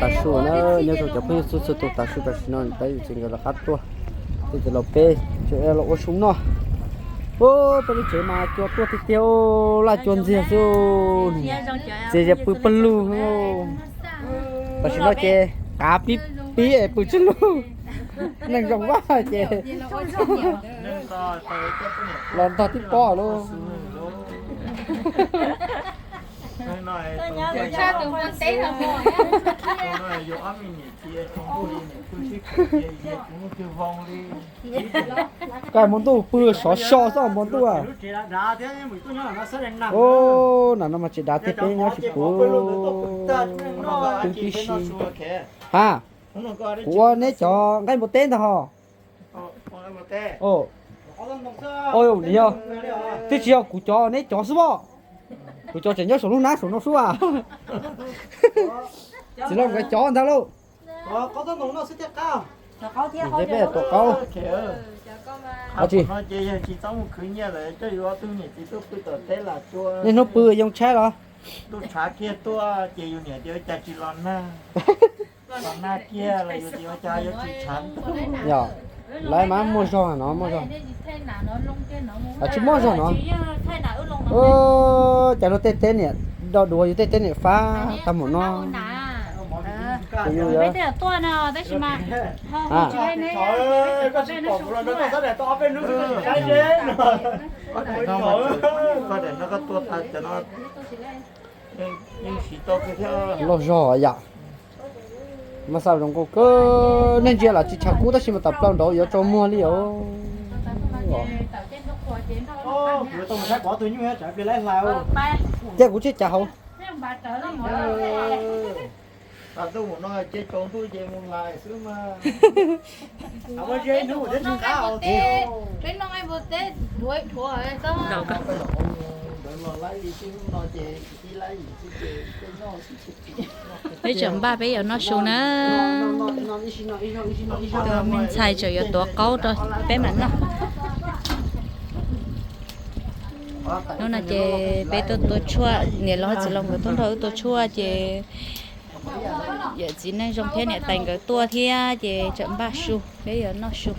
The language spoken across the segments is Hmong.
Tav su na, nyob zoo cov phooj ywg txhua txhua tus, tav su tam sim no peb yus txiv nkawd rov qab tuaj, ces los peb tseem los ua su noj. Peb lub tsev mas cua tuaj tiag tiag, laj cua ntxiag xwb. Txiv ze pw pawg lug. Tam sim no ces qav pib pib es pw tsis lug. Neeg zoo vaj ces los ntog tib pob lauj. Koj hmo ntuj pw sov so xwb hmo ntuj. Nam no mas tsis dav tiag, peb nyob tsis puv. Twb pib si. Ha, kuv ua neb cov nqaij npua teb ntag ho. Yog, twb tsis yog kuv cov, neb cov xwb pob. Kuv cov tseem nyob saum lub hnab saum no xwb as. Txiv Lauj nkawd cov ntag lauj. Peb tuav qaub. Tsis niaj hnub pw yoo tshaib los? Yog, lawv mas muaj zog no, muaj zog. Tsis muaj zog no. Cas luag tej teb niam do duav, yus tej teb niam fab tag mus no. Loj zog yam. Mas xav zoo nkauj kawg, neeg ntsia los tsis tshav kub tab sis mas tawm plaws nraud yuav tsaus muag li os. Cia kuv tsij cav hauv. Peb tseem npaj peb yuav noj su na. Tus me ntxhais tseem yuav tuav qaub rau peb mam noj. Hnub no ces peb tuaj tua tshuaj, niam laus txiv laus nkawd tuaj nrog wb tua tshuaj ces yawm txiv Neej Zoo thiab niam tais nkawd tuaj thiab ces tseem npaj su, peb yuav noj su.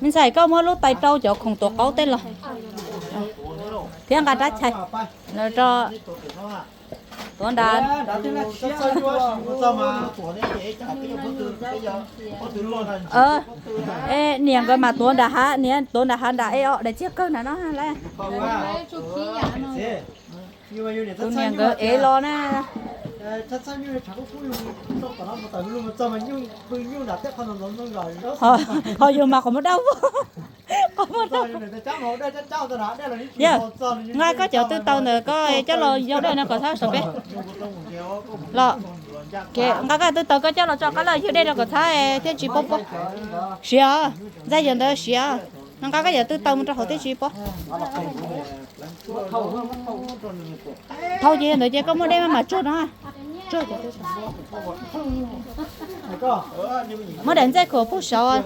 Me ntxhais, koj muab lub tais rau cov khoom tuav qaub tej los thiab nqa rab chais los rau tuav nram. Niam nkawd mas tuav nram hav, niam tuav nram hav nram e o daim txiag kawg nram no lawm. Tus niam nkawd ev los na. Ho yus mas qhov muaj dab vog, qhov muaj dab. Yog, nqa koj cov tw taws ntawm koj coj los yau dej no kom txhob saum peb los. Nqa koj tw taws koj coj los tso qab lawm, yug dej rau kom txhob thiaj tsis pob pob. Siav, ntxaij yawg ntawd siav. No nqa koj cov tw taws mus rau hauv thiaj tsis pob. Thau ces ntawd ces koj muaj dej maj mam tsuag no. Muab daim ntxaij khuam pug saud.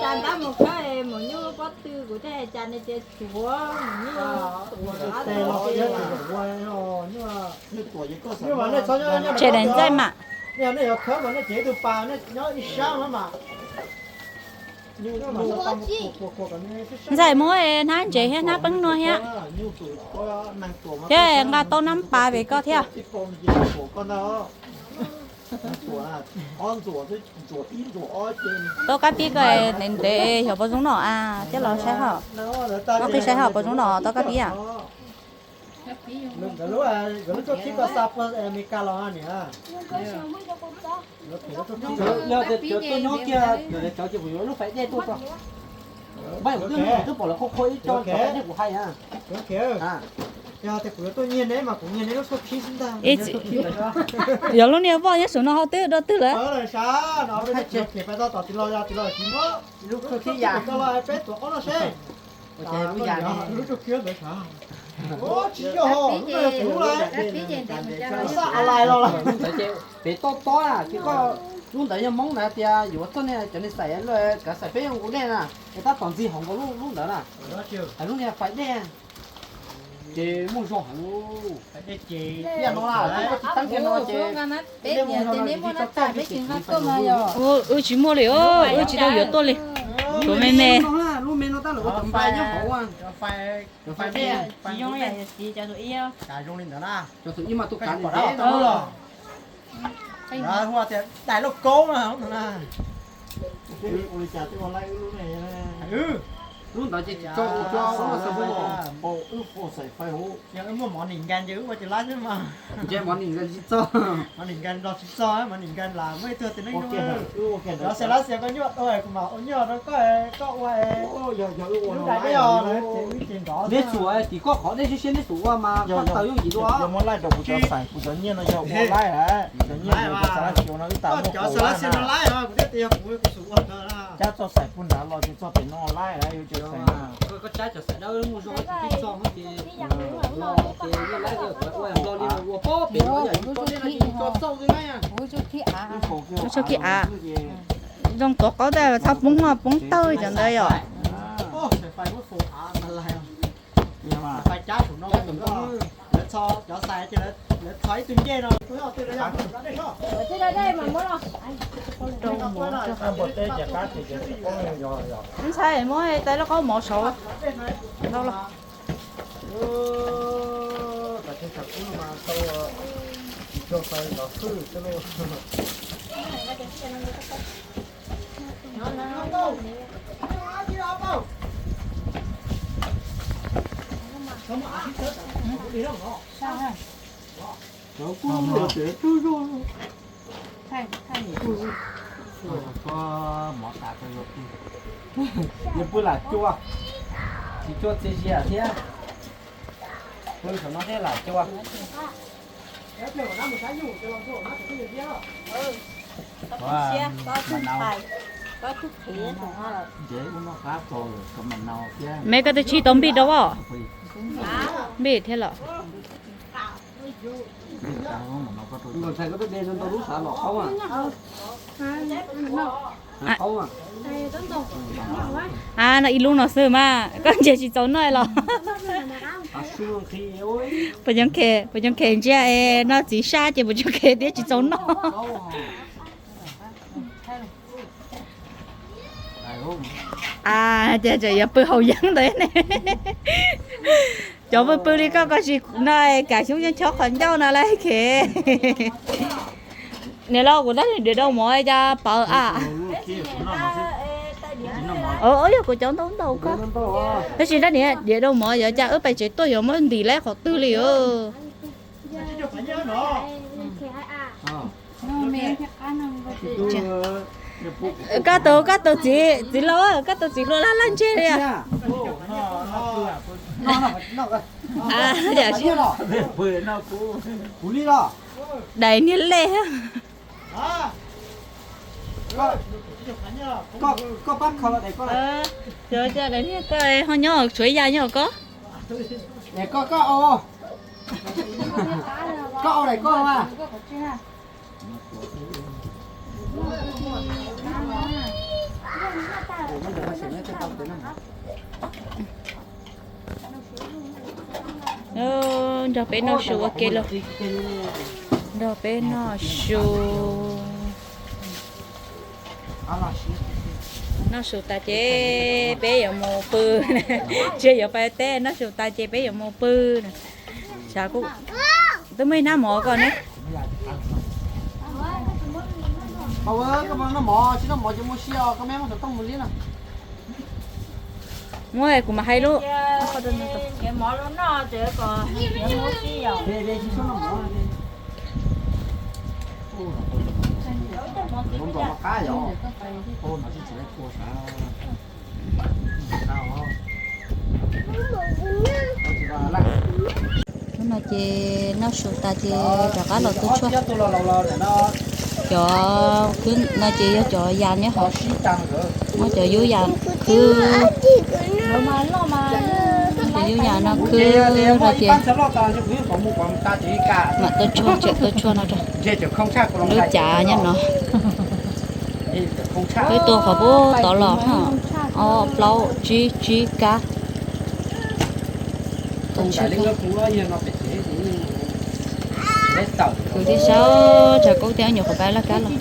Cas ntab mus khawb mus nyuj pob tw kuv thiaj hais cas ne ces tuav mus nyuj. Tshem daim ntxaij mam. Ntxaij muab hnab ntses thiab hnab peeb nuaj thiab, thiab nqa tau nab pas vim koj thiab. Tau kab pib koj ntev ntev xyov puas zoo no a, coj los saib hov. No qhib saib hov puas zoo no tau kab pib a. Yog tias cov tuaj nyob kiag, cov ces kuv yuav lub fais dej tuaj tso. Npaj kuv twb, kuv twb pom lawv qhuab qhuab ib co fais dej kuv hais na. Yog tias kuv yuav tuaj nyiag neb mas kuv nyiag neb lub tshuaj khib xwb ntag. Yog lub niag voj nyob saum no hauv twb dua twg lawm. Peb tuav qaub no seb. Tsis yog, lub no yog kuv lub lawm. Kuv xav a lais los lawm. Pem tob tob ces koj Lub ntawd yog Hmoob na tias yuav tuaj ne, cov neeg xais lawm kav xais peb yuav nqus dej na, es tab tom ntxig hauv nkaus lub lub ntawd na. Hais lub niag fais dej ces muaj zog heev. Tiaj no na, tsis teeb tiaj no ces peb muaj zog no ces tsis txhob tuaj, wb tsis muaj li, wb tsis tau yuav tuaj li. Tuav me me. Lub me no tab lawm ua cov npai nyob hauv, cov fais dej. Zoo li ntawd na, cov tus ib mas tus kav ntev. Hu tias dais lauj kaub na, ua li cas twb ua laib wb lub ne. Lub ntawd ces tsis tso, tsis tso, ua xav hu. Yog wb muaj mov nim nkas ces wb ua ces laib xwb mas. Ntshe mov nim nkas tsis txog. Mov nim nkas los tsis txog, mov nim nkas las muaj ib tug tias neej zoo. Cov xav lab xav koj nyuaj dua kuv mam ua nyuaj rau koj, koj ua. Lub dais dej os, ces wb ces nrov. Neb xum tim koj qhov dej siab siab neb xum ua mas koj taws yooj yim dua. Yog muab laij rau kuv cov xais, kuv cov nyiaj no yog ua laij, cov nyiaj cov xav lab xav no wb tas muaj. Cov xav lab xav no laij os, kuv thiaj tias yog kuv, kuv xum ua. Cab txoj xais puag nrad los ces txog pem no laij, yuav cov xais. Koj cab cov xais dawb muaj zog tsis txog ces no ces yeej laib ua nplo li ua pob pem no yog ib co dej no ces tso txauj li na. Tso khib av. Zoo tuav qaub tab txhob poob, poob tawg cov ntawd yom. Lawv txho cov xais ces lawv txho ib tug ncej no. Ntxhais muab tais lauj kaub mov saud ntau los. Koj mov tas koj yuav pw, yuav pw lam cua, tsis cua txias zias thiab. Pw saum no thiab lam cua. Me koj twb tsis tau npij rau os. Npij thiab los. A, no ib lub no xwb mas koj ntsia tsis txaus noj los. Puas coob khes ntsia es no txiv sab ces puas coob khes thiab tsis txaus noj. A, ces tseem yuav pw haus yeeb ntawd ne. Cov pw pw li koj koj tsis no kam xyoob chob qhov ncauj no lawm khes. Niam laus kuv tab sis diam dau mov cas pawv a. Yog kuv cov ntau ntau koj. Tab sis tab niam diam dau mov yuav cas wb pais tsev tuaj yuav muab ntim lawm qhov twg li. Koj tus, koj tus txiv, txiv laus, koj tus txiv hluas laj laj ntseg li. Dais niag lej. Dais niag koj ho nyob tshuav ib yam nyob koj. Nrog peb noj su ua ke los. Nrog peb noj su. Noj su tas ces peb yuav mus pw. Tsis yuav pais teb, noj su tas ces peb yuav mus pw. Xav kuj twb muaj ib hnab mov koj ne. Koj noj mov, tsis noj mov ces mus si os, koj me muab xov tooj mus liab no. Muab kuv mam hais lub. Hnub no ces noj su tas ces rov qab los tu tshuaj. Cov khwb no ces yog cov yas nyob hauv, muab cov yub yas khwb. Cov yub yas no khwb rau ces mam tu tshuaj, tseem tu tshuaj no rau lub cav nyob no. Peb tua qhov pub tod los, ob plaub tsib tsib kab. Kuv thiaj saib tshav kub thiab nyuam qhuav pab laj kab los.